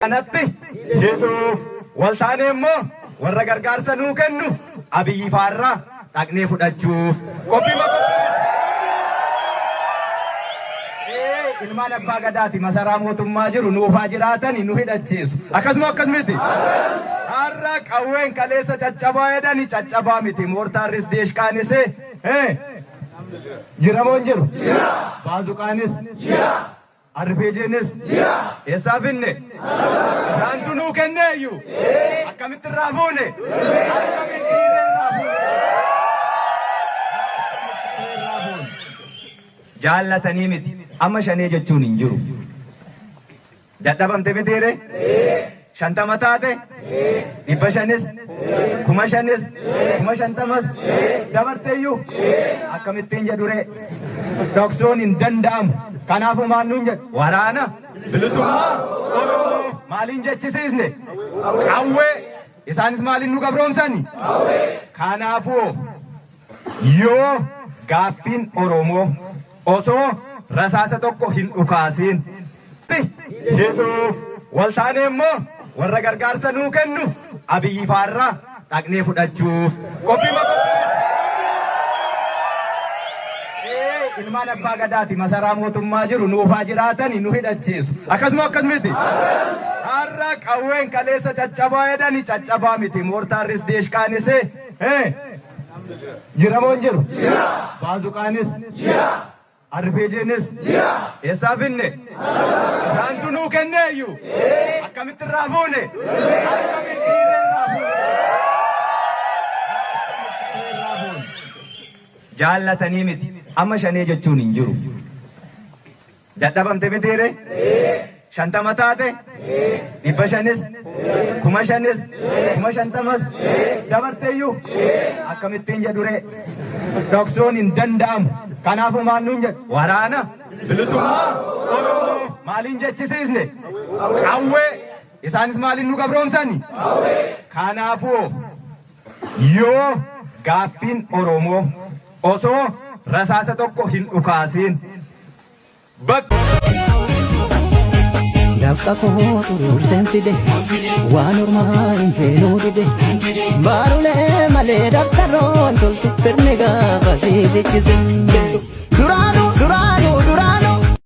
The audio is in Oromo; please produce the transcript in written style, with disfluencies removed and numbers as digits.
Kanatti hidhuuf wal taanee immoo warra gargaarsa nuu kennu Abiyyi faarraa dhaqnee fudhachuuf qophii Ilmaan abbaa gadaati masaraa mootummaa jiru nuufaa jiraatani nu hidhachiisu. Akkasuma akkas miti. Har'a qawween kaleessa caccabaa jedhani caccabaa miti. Moortaarris deeshqaanis jira moo hin jiru? Baazuqaanis RPGnis eessaa finne? Isaantu nuu kenneeyyu. Akkamitti irraa fuune? Akkamitti irraa fuune? Jaallatanii miti. Amma shanee jechuun hin jiru. Dadhabamte mitiire? 50 taate? 500s? 5,000s? 50,000s? Dabarteeyyuu? Akkamittiin jedhure? Dhoksuun hin danda'amu. Kanaafuu maal nuun jedhu? Waraana bilisummaa Oromoo maaliin jechisiisne? Qawwee. Isaanis maaliin nu gabroomsani? Kanaafuu yoo gaaffiin Oromoo osoo rasaasa tokko hin dhukaasiin hidhuuf wal taanee immoo warra gargaarsa nuu kennu Abiyyi faarraa dhaqnee fudhachuuf qophii Ilmaan abbaa gadaati masaraa mootummaa jiru nuufaa jiraatani nu hidhachiisu. Akkasuma akkas miti. Har'a qawween kaleessa caccabaa jedhani caccabaa miti. Moortaarris deeshqaanis jira moo hin jiru? Baazuqaanis RPGnis eessaa finne? Isaantu nuu kenneeyyu. Akkamitti irraa fuune? Akkamitti irraa fuune? Jaallatanii miti. Amma shanee jechuun hin jiru. Dadhabamte mitiire? 50 taate? 500s? 5,000s? 50,000s? Dabarteeyyuu? Akkamittiin jedhure? Dhoksuun hin danda'amu. Kanaafuu maal nuun jedhu? Waraana bilisummaa Oromoo maaliin jechisiisne? Qawwee. Isaanis maaliin nu gabroomsani? Kanaafuu yoo gaaffiin Oromoo osoo rasaasa tokko hin dhukaasiin bakka Dafqa koo xuruurseen fide waan ormaa hin feenuu dide baarulee malee daftaroon toltu sirni gaafa siisichise.